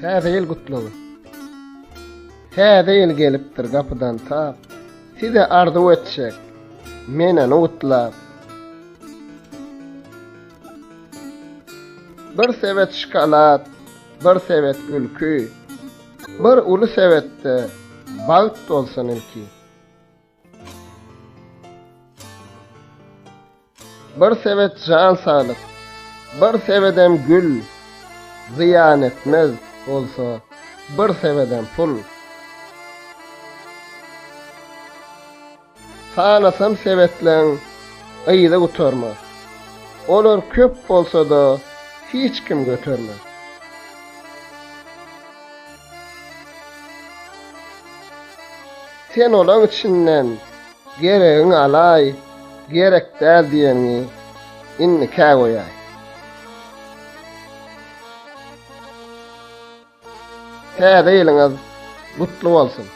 Täze ýyl gutlagy. Täze ýyl gelipdir gapydan tap, Size arzuw etjek, men ony gutlap. Bir sebet şokolad, bir sebet gülki, Bir uly sebetde bagt bolsun ilki. Bir sebet jan saglyk, bir sebedem gül, Zyýan etmez bolsa bir sebedem pul. Sanasam sebetleň yzy gutarmaz. Olar köp bolsa-da hiç kim götermez. Sen olaň içinden geregiňi alaý, gerek däl diýeniňi indikä goýaý. Täze ýylyňyz gutly bolsun!